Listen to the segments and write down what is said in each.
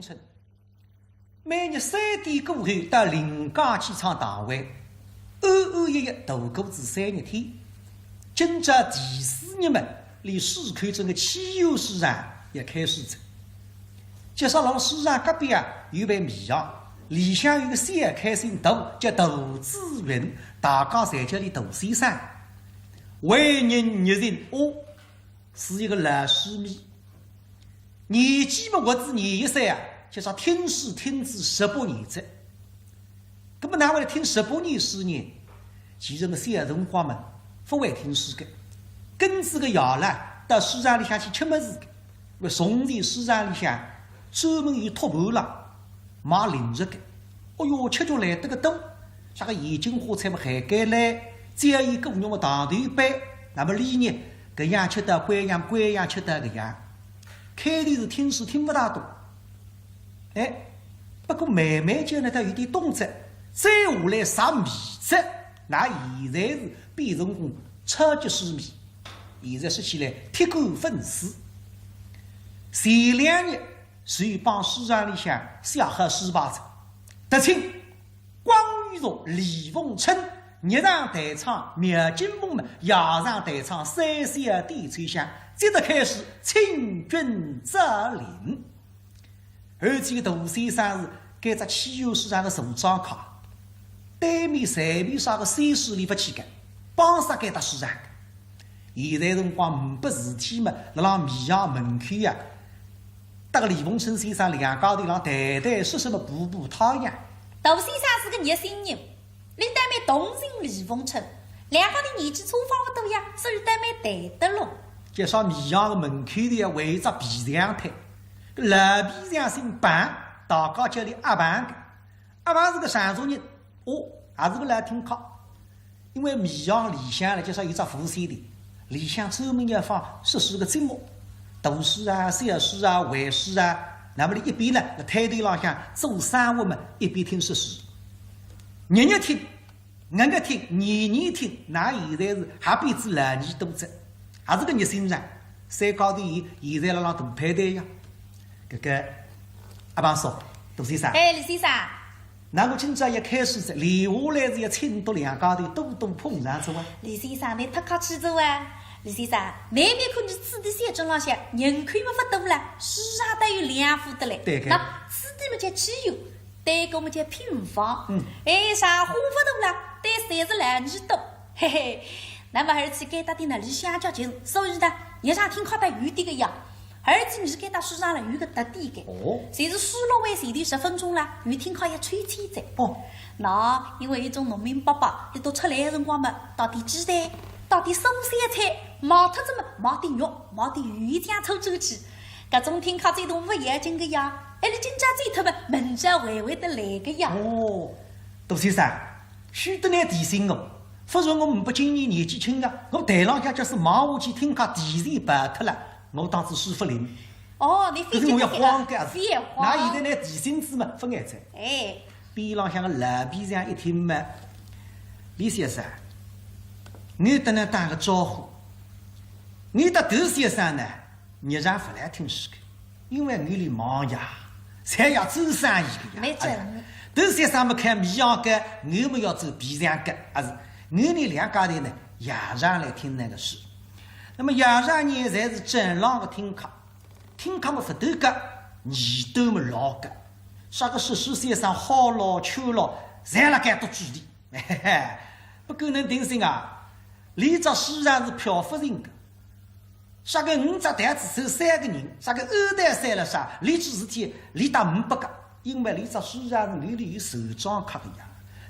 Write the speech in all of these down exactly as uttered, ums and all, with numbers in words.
春，每日三点过后到临江去唱大会，安安逸逸度过仔三日天。今朝第四日么，俚市口镇个汽油市场也开始仔。就说老市场隔壁啊，有爿米行，里向有个小开心大，叫杜子云，大家侪叫俚杜先生。为人热情哦，是一个老市民。 年纪么活仔廿一岁啊，就说听书听仔十八年哉。搿么哪会得听十八年书呢？其实么小辰光么，勿会听书个，跟仔个爷啦，到书场里向去吃物事个。因为从前书场里向专门有托盘啦，卖零食个。哦哟，吃叫来得个多，啥个盐金花菜么还该来，只要有果肉么糖豆粄，那么俚呢，搿样吃到乖样，乖样吃到搿样。 开头是听书听勿大懂，哎，不过慢慢叫呢，倒有点懂哉，再下来啥米哉，那现在是变成功超级市民，现在说起来铁杆粉丝。前两日，随帮书场里向写好书牌哉，得请 光裕族李凤春，日上弹唱描金凤么，夜上弹唱三弦点秋香，即刻开始请君照令。而且杜先生是该只汽油市场个首长客，对面随便啥个小书场里勿去个，帮啥该搭书场个。 现在辰光呒不事体么，辣辣米行门口呀，搭个李凤春先生两家头浪谈谈说说么，补补汤药。杜先生是个热心人，俚倒蛮同情李凤春，两家头年纪差勿多呀，所以倒蛮谈得拢。就说米行个门口头呀，围只皮匠摊，搿老皮匠姓彭，大家叫俚阿彭个。阿彭是个常熟人，哦，也是个老听客。 因为米行里向呢，就说有只无线电，里向专门要放说书个节目，大书啊、小书啊、会书啊，那么俚一边呢，辣摊头浪向做生活么，一边听说书。日日听，日日听，年年听，那现在是还比仔老耳朵哉，还是个热心肠。三家头现在辣辣大排队呀。搿个阿彭叔，杜先生。哎，李先生。 那我今朝一开始哉，留下来是要请到两家头多多捧场哉哇。李先生，倷太客气哉哇。李先生，倷面孔是此地小镇浪向，人口么勿多啦，书场倒有两户得来。对个。那此地么叫汽油，对过么叫平房。嗯。哎，啥花勿多啦，对侪是老耳朵。嘿嘿，那么而且该搭点呢，里向叫近，所以呢，日常听客倒有点个呀。 而且倷是该搭书场浪有个特点个，哦。侪是书落完前头十分钟啦，有听客要抽签哉。哦。那因为有种农民伯伯，俚笃出来个辰光么，带点鸡蛋，带点蔬菜，卖脱仔么，卖点肉，卖点油酱醋转去。搿种听客最多勿要紧个呀，哎，俚今朝走脱么，明朝还会得来个呀。哦，杜先生，许得倷提醒我，勿然我呒不经验年纪轻个，我台浪向假使忙下去听客提前跑脱了， 我当仔书勿灵。哦，倷覅搿是我要慌个，覅慌。那现在呢，提醒仔么，勿碍哉。哎。边浪向个老皮匠一听么，李先生，我搭倷打个招呼，我搭杜先生呢，日常勿来听书个，因为我俚忙呀，侪要做生意个呀。没错。哎呀，杜先生么开米行个，我么要做皮匠个，啊是，我俚两家头呢，夜常来听倷个书。 那么夜常呢，侪是正常个听客，听客么勿多个，耳朵么老个，啥个说书先生好咯、缺咯，侪辣该笃嘴里。嘿嘿，不过倷定心啊，俚只书场是漂浮型个，啥个五只台子坐三个人，啥个二台三了啥，俚做事体，俚搭呒不个。 因为俚只书场是我俚有首长客个呀，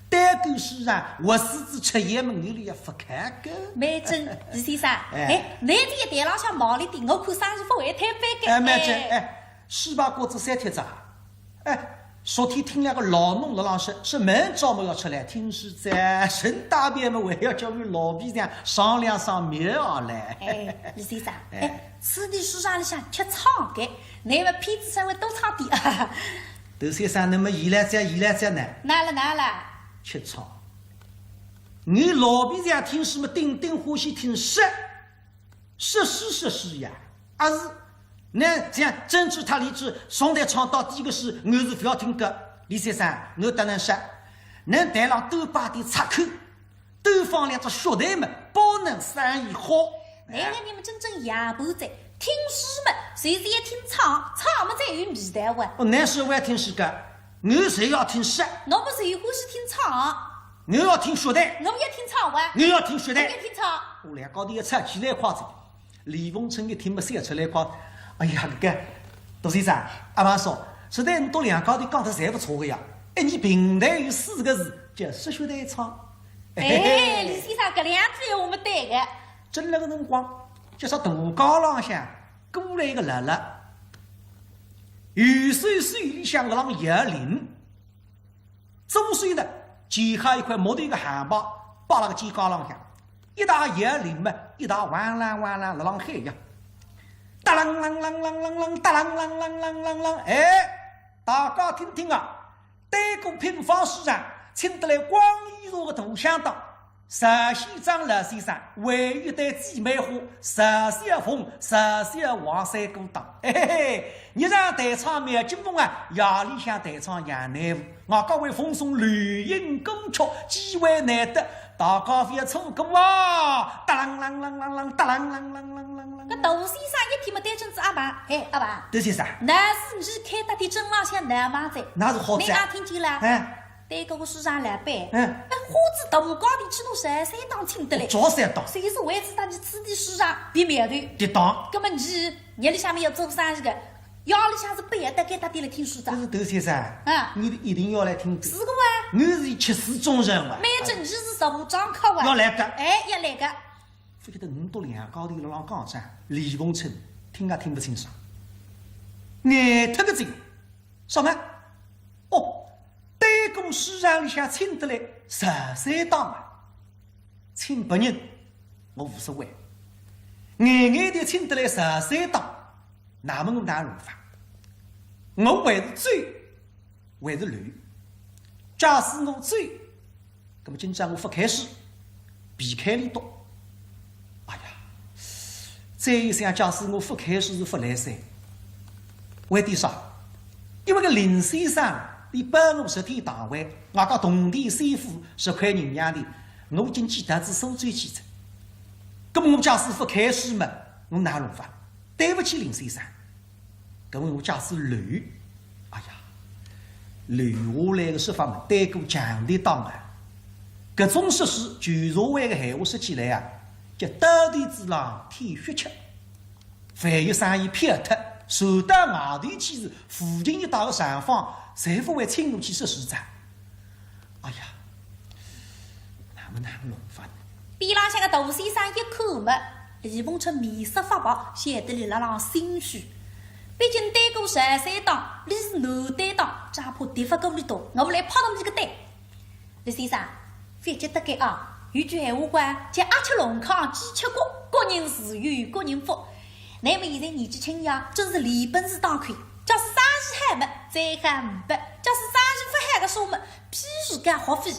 单个书场活死仔出现么，我俚也勿开个。蛮正，李先生，哎。哎，倷搿一台浪向毛里点，我看生意勿会推扳个。哎，蛮正，哎。哎，书牌挂仔三帖子啊，哎，昨天听两个老农辣浪说，说明朝么要出来听书哉，顺带便么还要叫我老皮匠上两上面啊来。哎，李先生，哎。哎，此地书场里向吃唱个， 倷么片子稍微多唱点啊。杜先生，那么现在讲，现在讲呢？哪了，哪了？吃唱。我老皮匠听书么，顶顶欢喜听说，说书说书呀，还是那这样争执他理智，上台唱到底个是，我是不要听个。李先生，我搭侬说，侬台浪多摆点插科，多放两只小台嘛，保侬生意好。哎，那你们真正也不在，听书嘛，随时也听唱，唱嘛才有味道哇。哦，那是我也听书个，我是要听书。那么谁欢喜听唱？我要听小台。我们也听唱哇。我要听小台。我也听唱。我两家头一吵起来快哉。 李凤春一听嘛笑出来快，哎呀，搿个，杜先生，阿妈说，实在侬两家头讲得侪勿错个呀。哎，侬评弹有四个字，叫说学弹唱。哎，李先生，搿两句闲话对个。正辣搿辰光，叫啥大街浪向过来一个老老，右手手里向搿浪摇铃， 左手呢，掮好一块木头个横把，摆辣个肩胛浪向，一汏摇铃嘛，一汏哇啦哇啦辣浪喊呀，哒啷啷啷啷啷啷，哒啷啷啷啷啷啷。哎，大家听听啊，对过平房书场，请得来光义社个大响档， 石先生老先生，还有一对姊妹花，石小凤、石小华三个档。嘿嘿嘿，日上弹唱描金凤啊，夜里向弹唱杨乃武。外加还奉送流行歌曲，机会难得，大家覅错过啊！哒啷啷啷啷啷，哒啷啷啷啷啷啷。搿杜先生一听嘛，对准仔阿爸，哎，阿爸，杜先生，那是侬开搭点正浪向闹猛哉，那是好哉。侬也听见了？哎。 对过书场老板，嗯。哎，花仔大价钿去拿石三档请得来。啥三档？就是为仔搭侬此地书场别苗头。别档。葛么侬日里向么要做生意个，夜里向是不要得该搭点来听书哉。搿是杜先生，啊。侬一定要来听个。是个哇。我是吃书中人哇。每日侬是上张课哇。要来个。哎，要来个。勿晓得侬笃两家头辣浪讲啥，李凤春听也听勿清爽，呆脱个哉。 啥么？哦，对过书场里向请得来石三档啊，请别人我无所谓，眼眼头请得来石三档，那么我哪弄法？我还是走，还是留？假使我走， 葛么今朝我勿开书，避开俚笃。哎呀，再一想，假使我勿开书是勿来三。为点啥？因为搿林先生俚包我十天堂会，外加铜钿三副十块银洋钿，我已经寄到仔苏州去哉。葛么我假使勿开书嘛，我哪弄法？对勿起林先生。 葛么我假使留，哎呀，留下来个说法嘛，对过强盗档啊。搿种说书，旧社会个闲话说起来啊，叫刀头子浪舔血吃。万一生意撇脱，传到外头去是附近一带个场方，侪勿会请我去说书哉。 哎呀，那么哪能弄法呢？边浪向个杜先生一看么，李凤春面色发白，晓得俚辣浪心虚。毕竟对过石三档，俚是男对档，只怕敌勿过俚笃，我来拍动俚个胆。李先生，覅急得该啊，有句闲话讲，叫鸭吃砻糠，鸡吃穀，各人自有各人福。 乃末现在年纪轻呀，真是练本事当口。假使生意好么，再好五百；假使生意勿好个说么，譬如讲学费。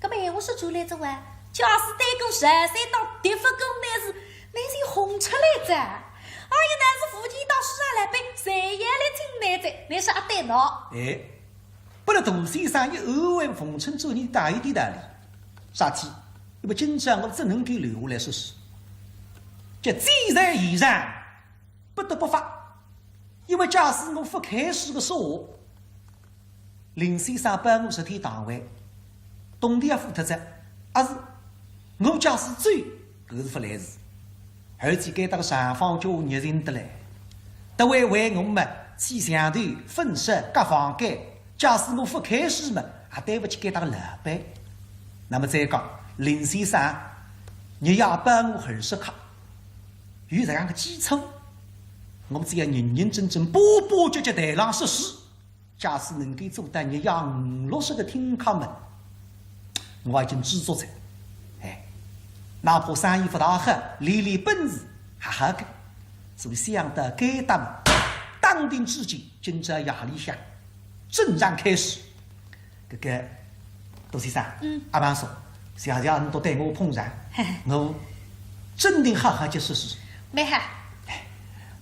葛么闲话说转来哉啊，假使对过石三档敌勿过乃是，乃是红出来哉。哎呀，乃是附近一带书场老板，侪要来请乃哉，乃是阿对喏。哎， 拨了杜先生一安慰，凤春转念倒有点道理。啥体？因为今朝我只能够留下来说书，叫箭在弦上，不得不发。因为假使我勿开书个说话，林先生包我十天堂会，铜钿也付脱哉，阿是我假使走，搿是勿来事。 而且该搭个场方叫我热情得来，特为为我么起墙头、粉饰、隔房间，假使我勿开书么，也对勿起该搭个老板。那么再讲，林先生，日夜帮我二十克，有这样个基础，我只要认认真真、巴巴结结台浪说书， 假使能够做到日夜五六十个听客么，我已经知足哉。哎，哪怕生意勿大好，练练本事还好个。所以想到该搭么，打定主意，今朝夜里向正常开书。搿个，杜先生，嗯。阿忙叔，谢谢侬笃对我捧场，嘿嘿。我准定好好叫说书。蛮好。哎，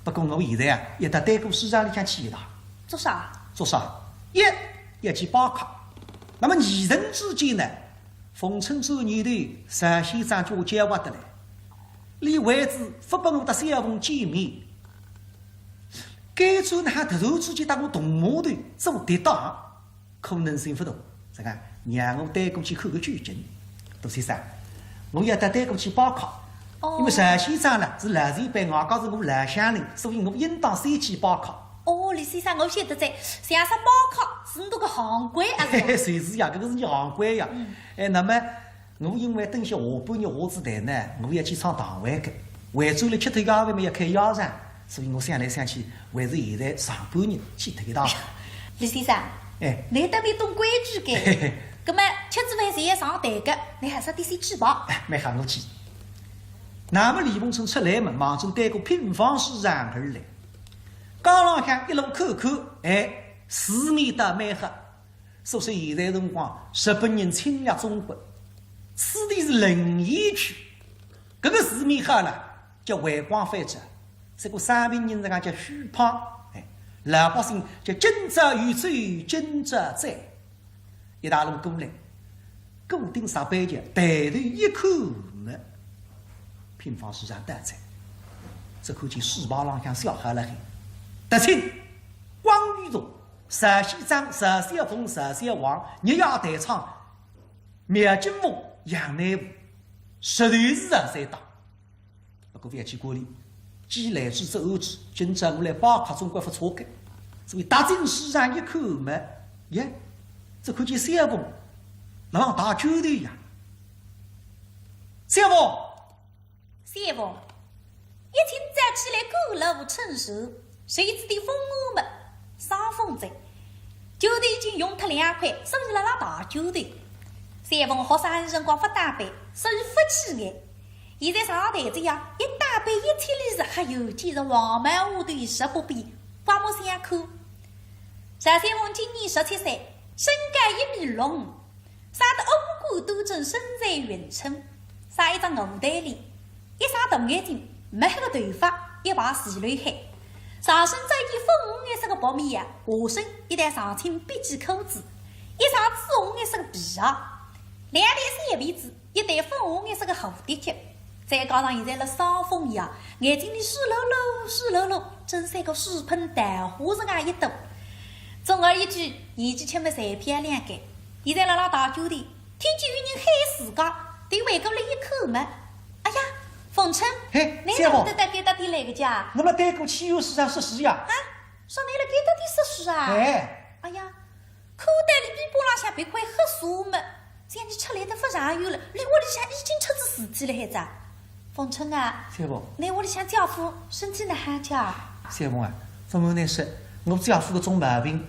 不过我现在啊，要到对过书场里向去一趟。做啥？做啥？一，要去拜客。那么二人之间呢，逢春转念头，单先生叫我叫勿得来，俚为仔勿拨我搭小凤见面，该转呢还突然之间搭我动码头做敌党。 可能性勿大，这个让我带过去看个究竟。杜先生，我要带带过去拜客，哦。因为单先生呢是老前辈，外加是我老乡邻，所以我应当先去拜客。哦，李先生，我晓得哉，像是拜客是侬个行规啊，是吧？嘿嘿，就是呀，搿个是伲行规呀。嗯。哎，那么我因为等歇下半日下仔台呢，我要去唱堂会个，回转来吃脱夜饭嘛要开夜场，所以我想来想去，还是现在上半日去脱一趟。李先生，哎。侬倒蛮懂规矩个。嘿嘿。葛么吃仔饭侪要上台个，侬还是得先去吧。哎，蛮好，我去。那么李逢春出来嘛，望准对过平房书场而来，街浪向一路看看，哎，市面倒蛮好。 所以现在辰光，日本人侵略中国，此地是临沂区，搿个市面好呢，叫回光返照，搿个生病人自家叫虚胖，哎，老百姓叫今朝有酒今朝醉。一大路过来，固定上班去，抬头一看么，平房书场到哉，只看见书牌浪向写好了海，德清、光裕同、 单先生、单小凤、单小王，日夜弹唱，描金凤、杨乃武，实头是人才档。不过覅去管俚，既来之则安之，今朝我来拜客总归勿错个。所以踏进书场一看么，耶，只看见小凤辣浪汏脚头呀。小凤， 小凤，一清早起来赶路程序，谁知道风雨么，伤风哉。脚头已经冻脱两块，所以辣辣汏脚头。小凤学生辰光勿打扮，所以勿起眼。现在上台子呀，一打扮一出来是，哎哟，简直黄毛丫头十八变，刮目相看。单小凤今年十七岁，身高一米六五， 生得五官端正，身材匀称，生一张鹅蛋脸，一双大眼睛，墨黑个头发，一排齐刘海。上身着一件粉红颜色个薄棉袄，下身一条长青笔迹裤子，一双紫红颜色个皮鞋，两条小辫子，一对粉红颜色个蝴蝶结，再加上现在辣伤风呀，眼睛里水漉漉，水漉漉，真像个水盆桃花实梗一朵。总而言之，年纪轻么侪漂亮个。 现在辣辣汏脚头，听见有人喊自家，对回过来一看么，哎呀，逢春，嘿，侬哪会得到该搭点来个介？我辣对过去有书场说书呀。啊，说侬辣该搭点说书啊？哎。哎呀，口袋里边浪向别块黑纱么，像是出来得勿长远了，离屋里向已经出仔事体了海哉。 逢春啊，小凤。侬屋里向姐夫身体哪哼介啊？小凤啊，勿瞒侬说，我姐夫搿种毛病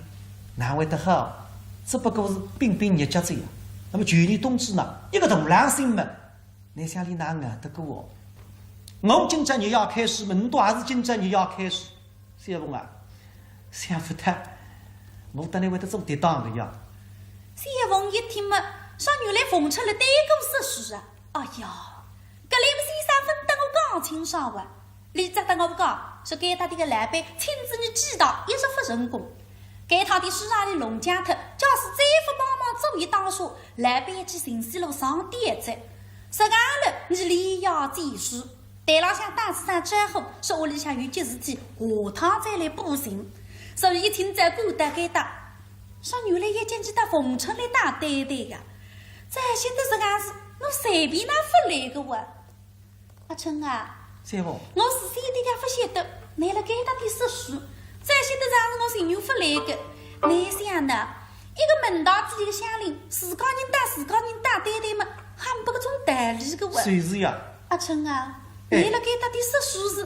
哪会得好？只不过是病病日脚哉呀。那么去年冬至呢，一个大冷星么，侬想俚哪熬得过哦？我今朝日夜看书么，侬倒也是今朝日夜看书。 小凤啊，想勿到我搭侬会得做搭档个呀。小凤一听么，说原来逢春辣对过说书啊。哎呀，搿来么先生勿搭我讲清爽哇。俚只搭我讲，说该搭点个老板请仔伲几趟一直勿成功。该趟点书场里弄僵脱，假使再勿帮忙做一档书，老板要去寻死路上吊哉。实梗了，伲连夜寄书。 台浪向打仔声招呼，说屋里向有急事体，下趟再来补信。所以一清早赶到该搭，说原来要叫伲搭逢春来当对头呀。早晓得实梗事，我随便哪勿来个哇。阿春啊，小凤。我事先一点也勿晓得，侬辣该搭点说书，早晓得实梗事我情愿勿来个。侬想呢，一个门堂子里个乡邻，自家人搭自家人当对头嘛，还呒不搿种道理个哇。就是呀。 阿春啊，哎。侬辣该搭点说书是，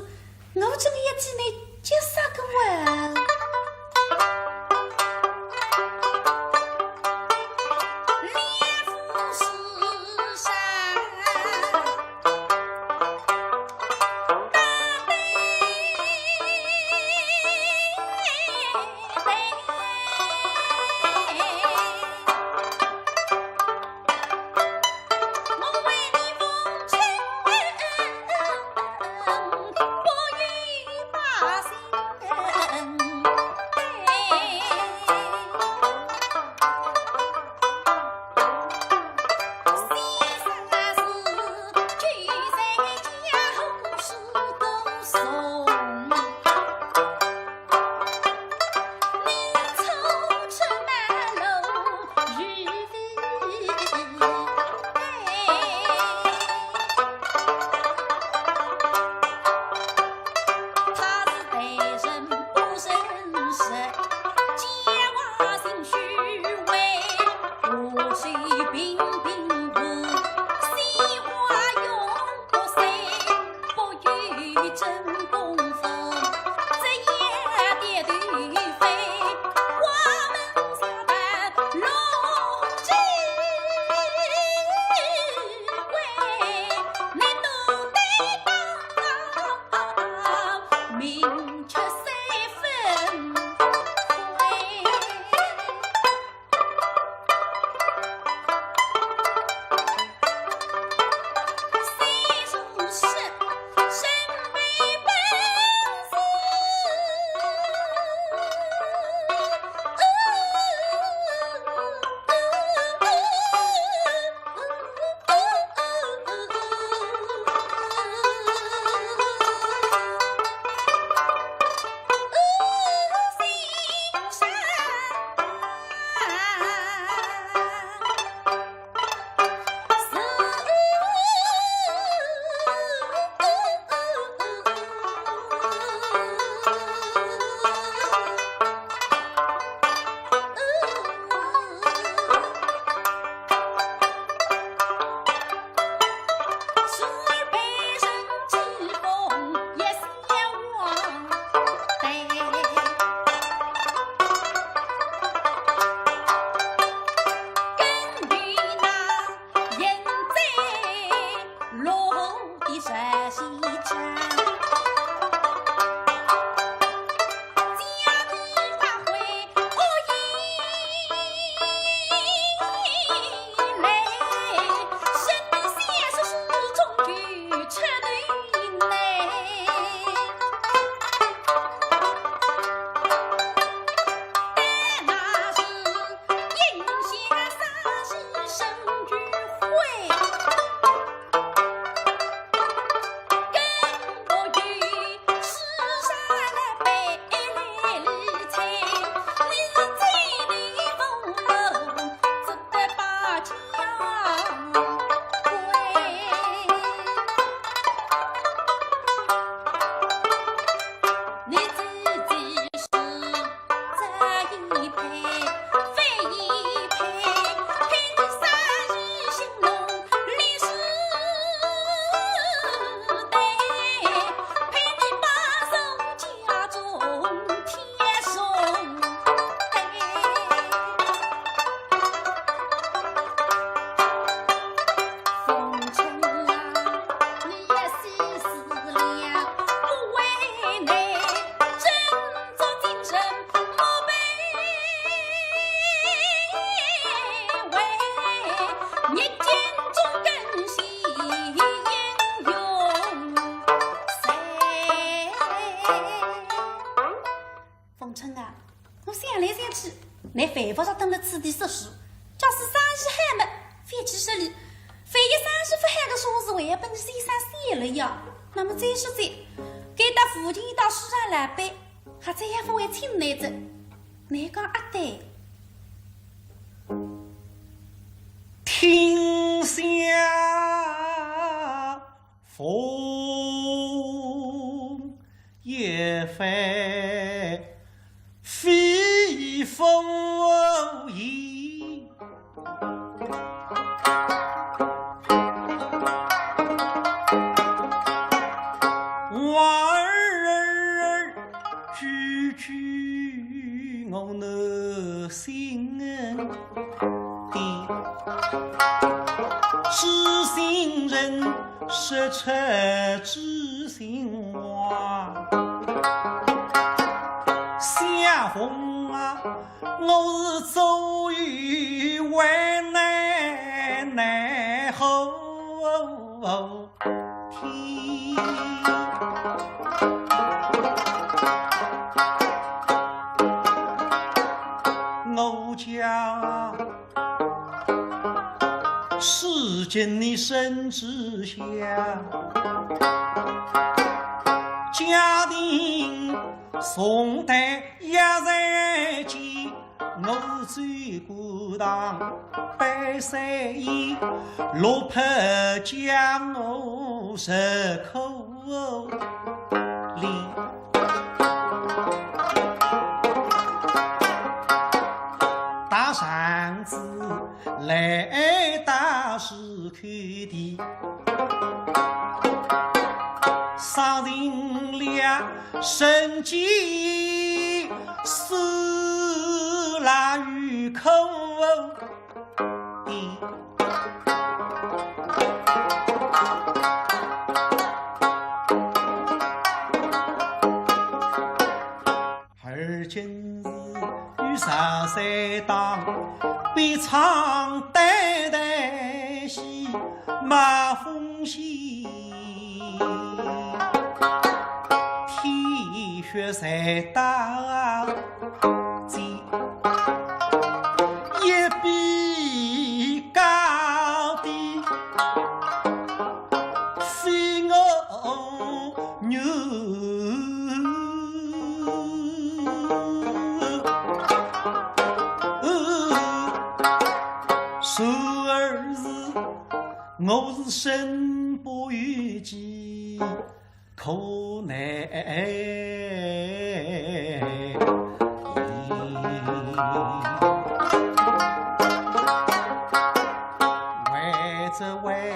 我真个要替侬急煞个哇。倷犯勿着蹲辣此地说书，假使生意好么，反去说理；万一生意勿好个说书，还要拨倷先生笑了呀。那么再说哉，该搭附近一档书场老板，还再也勿会请倷哉。倷讲阿对？听相逢也非非风也。 我儿句句我难信的，知心人说出知心话。相逢啊，我是早已为难奈何。 天。我家世间你深知晓，家庭重担压在肩， 我是最孤单，背水一路，怕将我受苦哩。大丈子来大是口的， 上庭了，生计是辣与苦的。而今是与十三当，悲怆对对戏，冒风险，天血在大街，一比高低，非我愿。 然而是我是身不由己，苦难言。为这位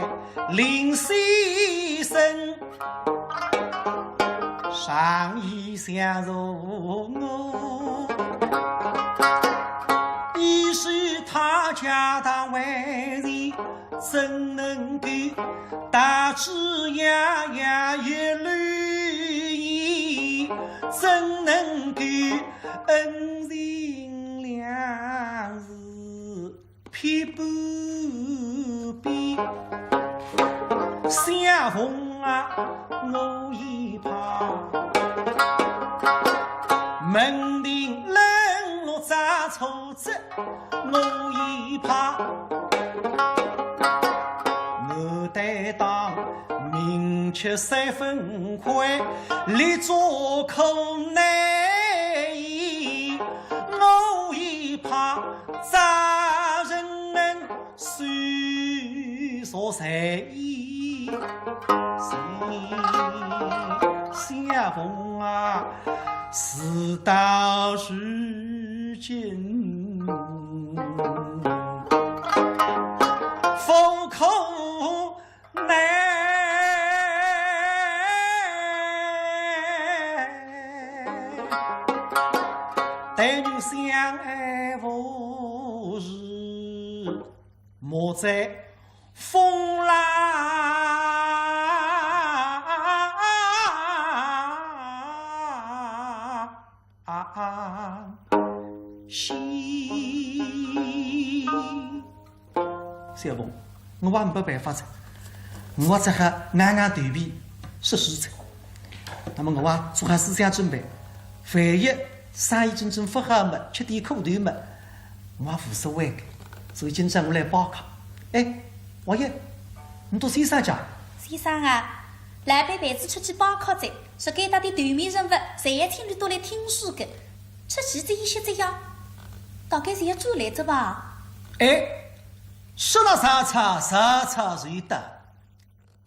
林先生 上意相助我，一时他家大为人，怎能够大志洋洋一路演，怎能够恩情两字 撇半边。相逢啊，我也怕，门庭冷落找错哉，我也怕。我担当 明吃三分亏，立足苦难言，我也怕遭人恩，虽说谁也谁相逢啊，事到如今，夫苦 难，但愿相爱无事，莫再风浪兮。 相逢，我也没办法哉，我也只好硬硬头皮说书哉。那么我也做好思想准备，万一生意真正勿好么，吃点苦头么，我也无所谓个，所以今朝我来帮客。哎，王爷，你到先生家？先生啊，老板陪仔出去帮客哉，说该搭点头面人物，侪要请伊到来听书个，出去仔一歇仔呀，大概是要转来哉吧？哎，说了啥差，啥差谁的？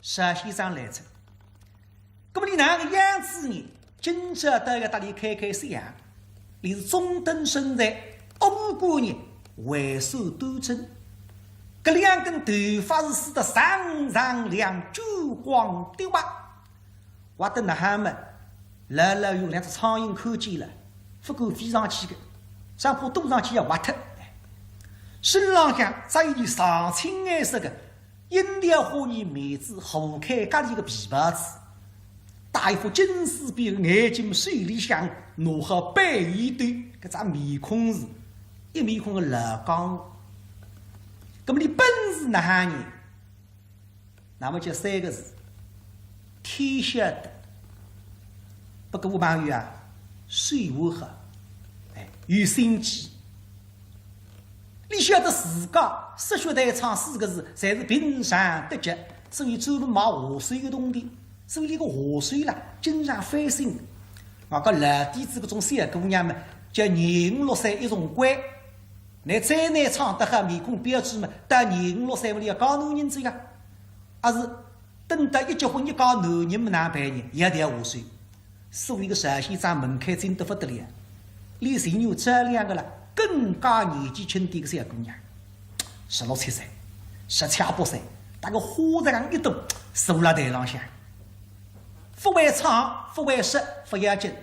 石先生来哉。那么你哪个样子呢？今朝倒要搭伊开开相，伊是中等身材，五官呢，为首端正，搿两根头发是梳得锃锃亮，珠光滴滑。滑得哪哈么，老老有两只苍蝇看见了，勿敢飞上去个，生怕飞上去要滑脱。身浪向着一件藏青颜色个 印第安花呢，面子好看，夹里个皮包子，戴一副金丝边个眼镜，手里向拿好板一端，搿张面孔是一面孔个老江湖。那么伊本事哪哈呢？那么就三个字，天晓得。不过我朋友啊，水无好，哎，有心计。 伊晓得自家说学弹唱四个字，侪是平常得脚，所以专门买下手个铜钿，所以伊个下手啦，经常翻新。外加老底子搿种小姑娘嘛，叫廿五六岁一重关，倷再难唱得好，面孔标致嘛，到廿五六岁嘛，伊要嫁男人哉呀，还是等到一结婚一嫁男人嘛，哪办呢？也得下手。 所以个石先生门槛精得勿得了，连前院这两个了，更加年纪轻点个小姑娘，十六七岁，十七八岁，搭个花子样一朵，坐辣台浪向，勿会唱，勿会说，勿要紧，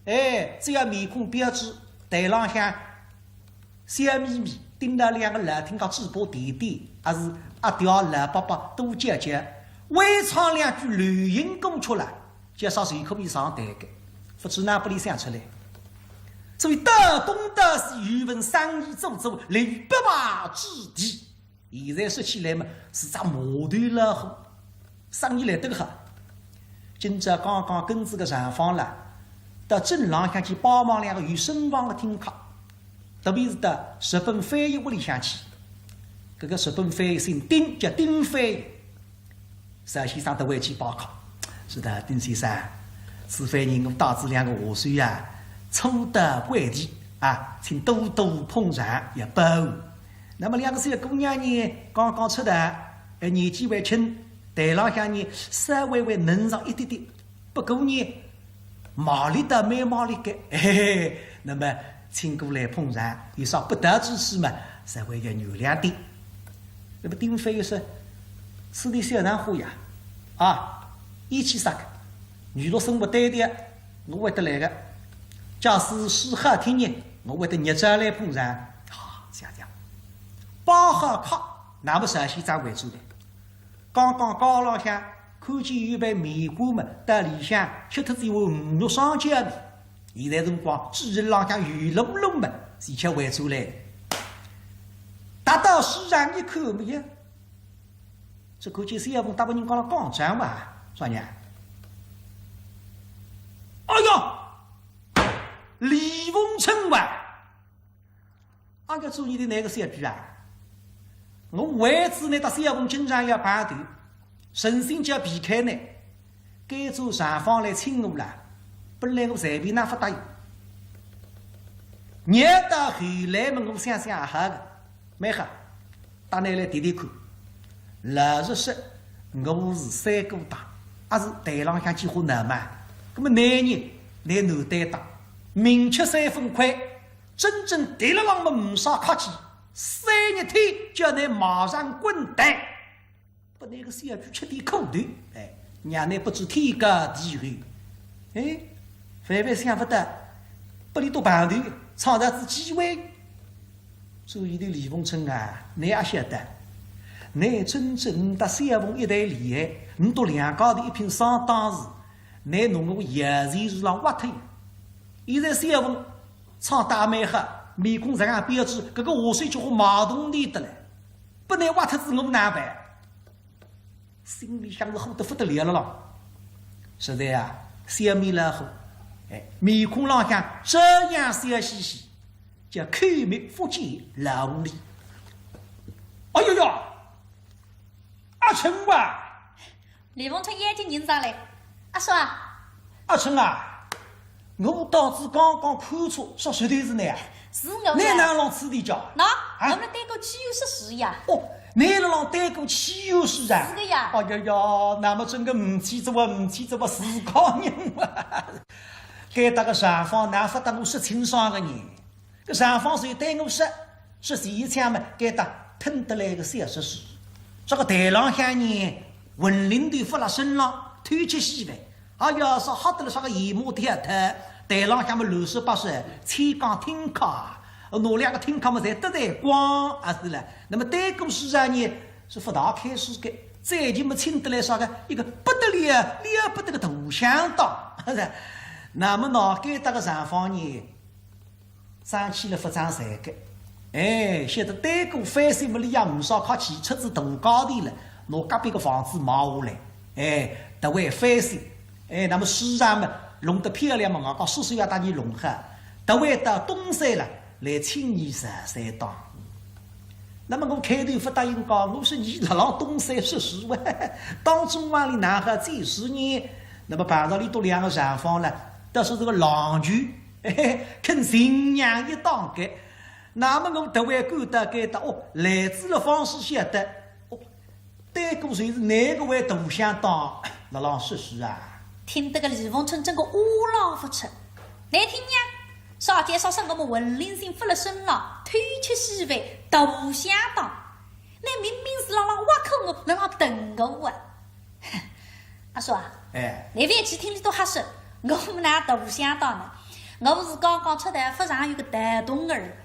哎，只要面孔标致，台浪向 笑眯眯盯牢两个老听家嘴巴甜甜，还是阿爹老伯伯多叫叫，会唱两句流行歌曲了，介绍谁可以上台个，勿知哪拨伊想出来。所以道东道西有份生意做做，立于不败之地。现在说起来嘛，是只码头老虎。 生意来得个好。今朝刚刚跟仔个长房了，到镇浪向去拜望两个有声望个听客，特别是到日本翻译屋里向去。搿个日本翻译姓丁，叫丁翻译。石先生到屋里去拜客，说道：“丁先生，此番呢我带仔两个下手呀，初到贵地啊，请多多捧场，要包涵。 那么两个小姑娘呢，刚刚出道，哎，年纪还轻，台浪向呢稍微会嫩上一点点，不过呢，卖力倒蛮卖力个，嘿嘿嘿。那么请过来捧场，有啥不得之处嘛，稍微要原谅点。”那么丁翻译说：“此地小场化呀，啊，义气啥个，娱乐生活单调，我会得来个。假使书好听呢，我会得热招来捧场。”啊，想想 拜好客，那么石先生回转来。刚刚街浪向看见有爿面馆么，到里向吃脱仔一碗鱼肉双浇面。现在辰光，嘴唇浪向油漉漉么，是吃回转来个。踏到书场一看么呀，只看见小凤搭别人讲了讲讲嘛，啥人啊？哎哟，李凤春哇！ 阿个做你的那个小鬼啊，我为仔倷搭小凤经常要碰头，存心叫避开倷，该朝长房来请我啦，本来我随便哪勿答应。热到后来么，我想想也好个，蛮好，搭倷来谈谈看。老实说，我是三姑大，阿是台浪向几化闹嘛，那么男人，倷男担当，明吃三分亏， 真正跌了浪么呒啥客气，三日天叫倷马上滚蛋。拨倷个小鬼吃点苦头，哎，让倷不知天高地厚。哎，万万想勿到，拨俚笃碰头，创造仔机会。所以个李凤春啊，倷也晓得，倷真正搭小凤一谈恋爱，倷笃两家头一拼双档时，倷拿我摇钱树浪挖脱。现在小凤 唱得蛮好，面孔实梗标致，搿个下手就好卖铜钿得了，拨倷挖脱仔我哪办？心里向是火得勿得了了咯。实在啊，笑面老虎，哎，面孔浪向照样笑嘻嘻。叫口蜜腹剑老狐狸。哎呦呀，阿春哇！李凤春眼睛nhìn上来，阿叔啊，阿春啊，我当仔刚刚看错，说绝对是你啊。是我呀。你哪能浪此地叫？喏，啊？我们对过去有说事呀。哦，你辣浪对过去有说事啊？是的呀。哎呀呀，那么真个唔起这么唔起这么自家人啊。该搭个上方哪勿搭我说清爽个呢？ 搿上方就对我说，说前一枪嘛，该搭吞得来个小说书。这个台浪向呢，混灵头勿辣身浪，偷吃稀饭。哎呀，说吓得了啥个姨妈跳脱，台浪向么乱七八糟，千讲听客啊，拿两个听客么侪得罪光啊是了。那么对过书上呢，是勿大开书个，最近么请得来啥个一个不得了了不得个大相当，是吧？那么喏，该搭个上方呢， 争气了勿争财个。哎，晓得对过翻身么里也唔少客气，出仔大价钿了，拿隔壁个房子买下来，哎，特为翻身。哎，那么书场么弄得漂亮么，我讲叔叔要搭你弄好，特为到东山了，来请你上山当。那么我开头勿答应讲，我说你辣浪东山说书啊，当中往里哪哈最是呢？那么碰着里头两个上方了，倒是这个郎君， 嘿嘿，肯情愿一当个。那么我特为感到该搭哦，来仔了方式晓得，哦，对过就是哪个位大相当辣浪说书啊？听得个李凤春真个乌拉勿出。难听呀，啥介绍说我们混灵头勿辣身浪，偷吃稀饭，大相当。那明明是辣浪挖苦我，辣浪瞪我啊！ 阿叔啊，哎，侬覅去听俚笃瞎说，我么哪大相当呢？我是刚刚出道，勿上有个大同儿。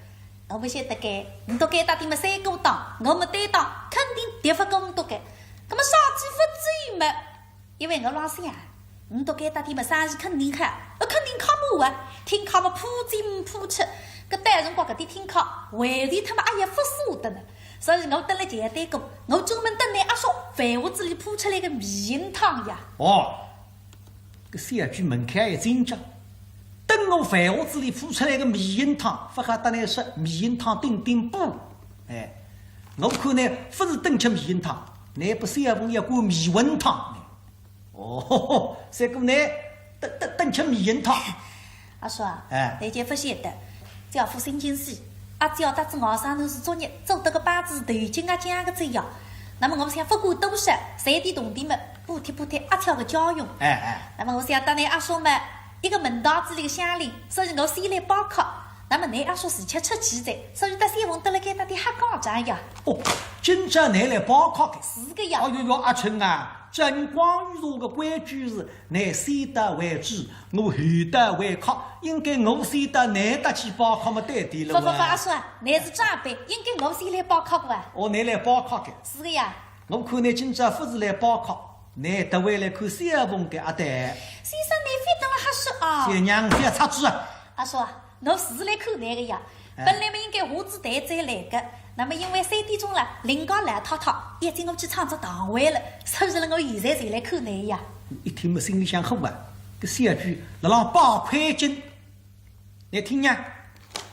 我勿晓得该，侬笃该搭点么三个档，我么单档，肯定敌勿过侬笃该。葛么啥体勿至于么？因为我浪想，侬笃该搭点么生意肯定好，呃，肯定靠么啊，听客么铺进铺出，搿到辰光搿点听客，回头他妈阿也勿舍得呢。 所以我等了前头个，我专门等侬阿叔饭盒子里铺出来个迷魂汤呀。哦，搿小鬼门槛也紧张，等我饭盒子里铺出来个迷魂汤，勿好搭侬说迷魂汤顶顶补。哎，我看侬勿是等吃迷魂汤，侬拨小凤要灌迷魂汤呢。 哦，三哥呢，等等等吃迷魂汤。阿叔啊，哎，侬就勿晓得，姐夫心情是，阿姐搭仔外甥囡是作孽，做得个包子头颈啊僵个这样。那么我想勿管多少，赚点铜钿么，补贴补贴阿姐个家用。哎哎。那么我想搭侬阿叔么，一个门堂子里个乡邻，所以我先来包靠。那么侬阿叔是吃出气哉，所以搭小凤得了该搭点瞎讲讲呀。哦，今朝侬来包靠个。是个呀。哦哟哟，阿春啊， 照光裕社个规矩是，侬先到为主，我后到为客，应该我先到侬搭去包客么对点了哇。勿勿勿，阿叔啊，侬是长辈，应该我先来包客个啊。哦，侬来包客个。是个呀。我看侬今朝勿是来包客，侬特为来看小凤个阿对。先生，侬覅搭我瞎说啊。小娘覅插嘴啊。阿叔啊， 我是来看侬个呀，哎。本来么应该下仔台再来个，那么因为三点钟了，临港老太太要请我去唱只堂会了，所以了我现在才来看侬呀。一听么心里向火啊，搿小鬼辣浪摆亏劲。侬听呀，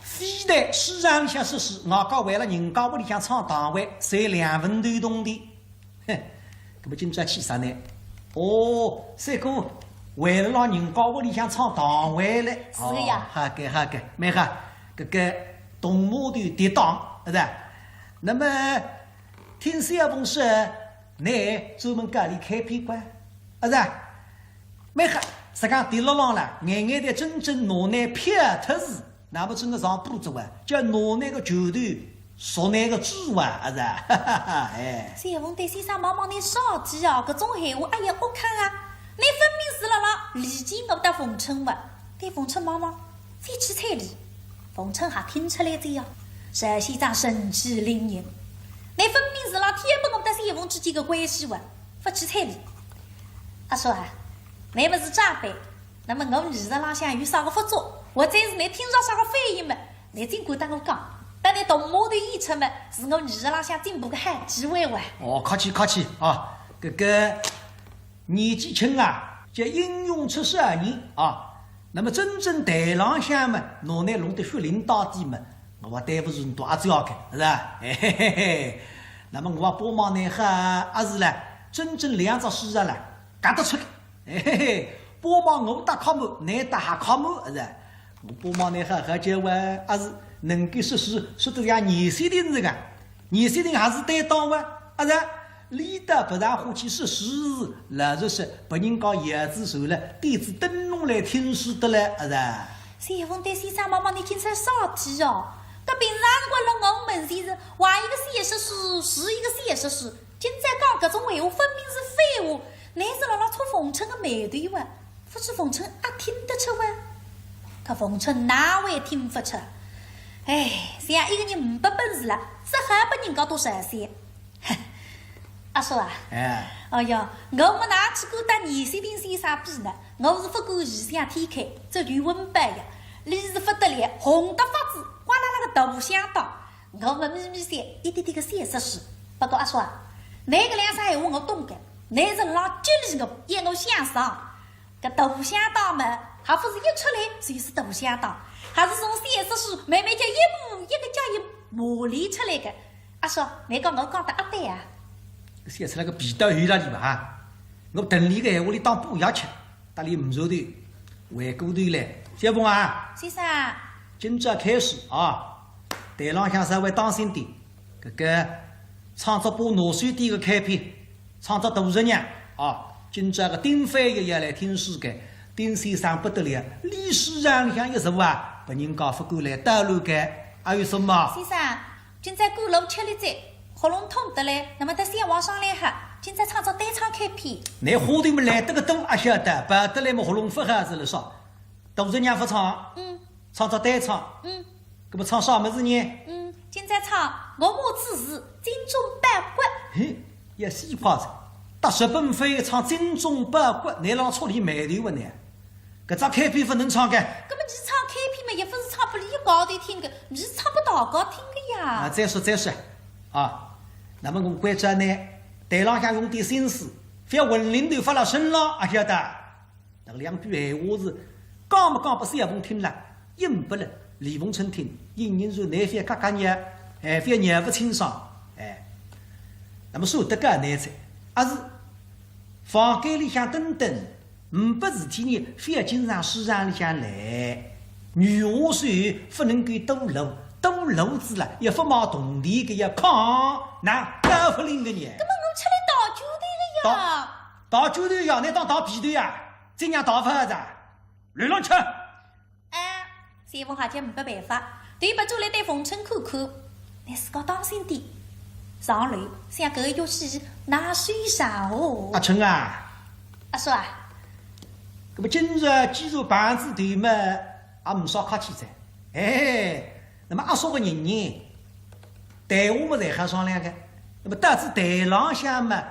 非但书场里向说书，外加为了人家屋里向唱堂会，赚两文头铜钿。 哼，搿么今朝气煞呢？哦，三哥，为了让人家屋里向唱堂会嘞。是个呀。哦，好个，好个，蛮好，搿个动码头跌档，是吧？那么，听小凤说，侬专门搞里开片馆，是吧？蛮好，实梗跌落浪了，眼眼的真正拿侬骗脱是。 那么真个上不足啊，叫拿侬个拳头，说侬个嘴啊，是吧？哈哈哈，哎。小凤对先生望望，侬啥体啊？搿种闲话，哎呀，我看啊，侬分明是辣辣理解我搭逢春哇。对逢春望望，覅去睬俚。逢春还听出来哉呀，石先生盛气凌人，侬分明是辣挑拨我搭小凤之间个关系哇，覅去睬俚。阿叔啊，侬么是长辈， 那么我艺术浪向有啥个不足，或者是侬听着啥个反应么，侬尽管搭我讲，等侬动码头演出么，是我艺术浪向进步个好机会哇。哦，客气客气啊，搿个年纪轻啊，叫英雄出少年啊。那么真正台浪向么，拿侬弄得血淋大地么，我对勿住侬大嘴阿哥，是吧？嘿嘿嘿嘿。那么我帮忙侬好阿是啦？真正两只手啊啦，轧得出个。嘿嘿嘿，帮忙我搭靠门，侬搭还靠门，是吧？我帮忙侬好好叫我阿是能够说书，说得像严雪亭是个，严雪亭还是对档哇，阿是？俚倒勿大欢喜说书，老实说，拨人家叶子受了，点子灯笼来听书的嘞，阿是？ 谢凤对先生望望，侬今朝啥体哦？搿平常辰光辣我门前是话一个小说书，书一个小说书，今朝讲搿种闲话分明是废话，侬是辣辣触逢春个霉头哇？勿知逢春阿听得出哇？搿逢春哪会听勿出？哎，像一个人呒不本事了，只好拨人家多说些。 阿叔啊，哎。哎哟，我么哪去敢搭严雪亭先生比呢？我是勿敢异想天开，这刘文宝呀，俚是勿得了，红得发紫，呱啦啦个大响档。我么眯眯笑，一点点个笑煞势。不过阿叔啊，侬搿两声闲话我懂个，侬是辣激励我，要我向上。 搿大响档嘛，还勿是一出来就是大响档，还是从小说书慢慢叫一步一个脚印磨练出来个。阿叔，侬讲我讲得阿对啊？写出来个皮带有哪里嘛哈？我等俚个闲话里当补药吃，搭俚呒手头，回过头来，小凤啊，先生，今朝开始啊，台浪向稍微当心点，搿个唱只把拿手点个开篇。 唱只大十娘啊，今朝个丁飞也要来听书个，丁先生不得了，历史上里向一直啊，拨人家勿敢来捣乱个，还有什么？先生，今朝赶路吃力哉，喉咙痛得来，那么搭小王商量哈，今朝唱只单唱开篇。侬花头么来得个多，阿晓得，跑得来么喉咙勿好是了说。大十娘勿唱，嗯。唱只单唱，嗯。搿么唱啥物事呢？嗯，今朝唱《岳母之事》，精忠报国。嘿， 也死快哉，搭日本翻译唱精忠报国，侬辣触俚霉头勿呢？搿只开篇勿能唱个。搿么侬唱开篇嘛，也勿是唱拨俚一家头听个，侬是唱拨大家听个呀。啊，再说再说，啊，那么我关照侬，台浪向用点心思，覅混灵头发辣身浪，阿晓得？ 搿两句闲话是讲么讲拨小凤听了，应拨了李逢春听，隐隐然难免轧轧热，哎，覅热勿清爽，哎。那么说得讲难哉，阿是房间里向等等，呒不事体呢，覅经常书场里向来。女下手勿能够多露，多露仔了，也勿卖铜钿个，也胖，哪搞勿灵个呢？搿么我出来倒酒的了呀。倒 倒酒头呀，侬当倒皮头呀？这样倒法子啊？流浪吃。哎，小凤好像没办法，对不住来对逢春看看，侬自家当心点。上楼，想搿个乐器拿手上哦。阿春啊，阿叔啊，搿么今朝既然碰仔头嘛，也没啥客气哉。哎，那么阿叔个人呢，谈话么侪好商量个，那么到仔台浪向嘛，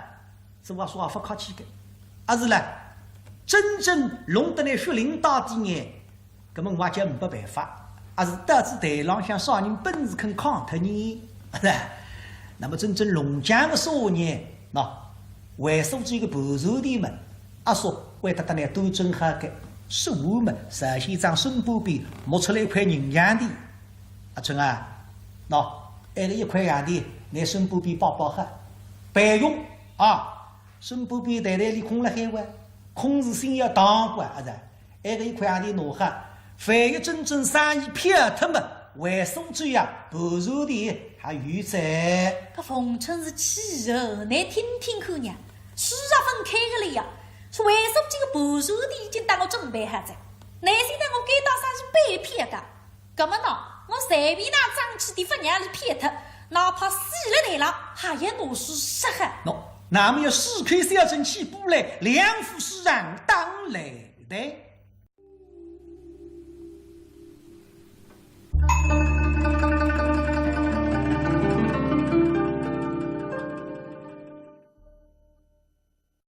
是我说也勿客气个，阿是啦，真正弄得来血淋大地呢，搿么我也叫没办法，阿是到仔台浪向啥人本事肯扛脱呢？是吧？那么真正弄僵个说呢，喏，为苏州个盘缠钿嘛，阿叔为搭搭呢都整好个，说完嘛，首先张身旁边摸出来一块银洋钿，阿春啊，喏，埃个一块洋钿，拿身旁边包包好，备用啊。 身旁边袋袋里空了海哇，空是心要当官，阿是？埃个一块洋钿拿好，万一真正生意撇脱么，为苏州呀，盘缠钿还有哉。搿逢春是气哦，侬听听看呀，书也分开个了呀，是为苏州个盘缠钿已经搭我准备好哉，侬现在我该当生意白撇个。 搿么喏，我随便哪争取点勿让俚撇脱，哪怕死了台浪，还要拿书说好。喏，那么要死口小生气不来，两副书场当来的。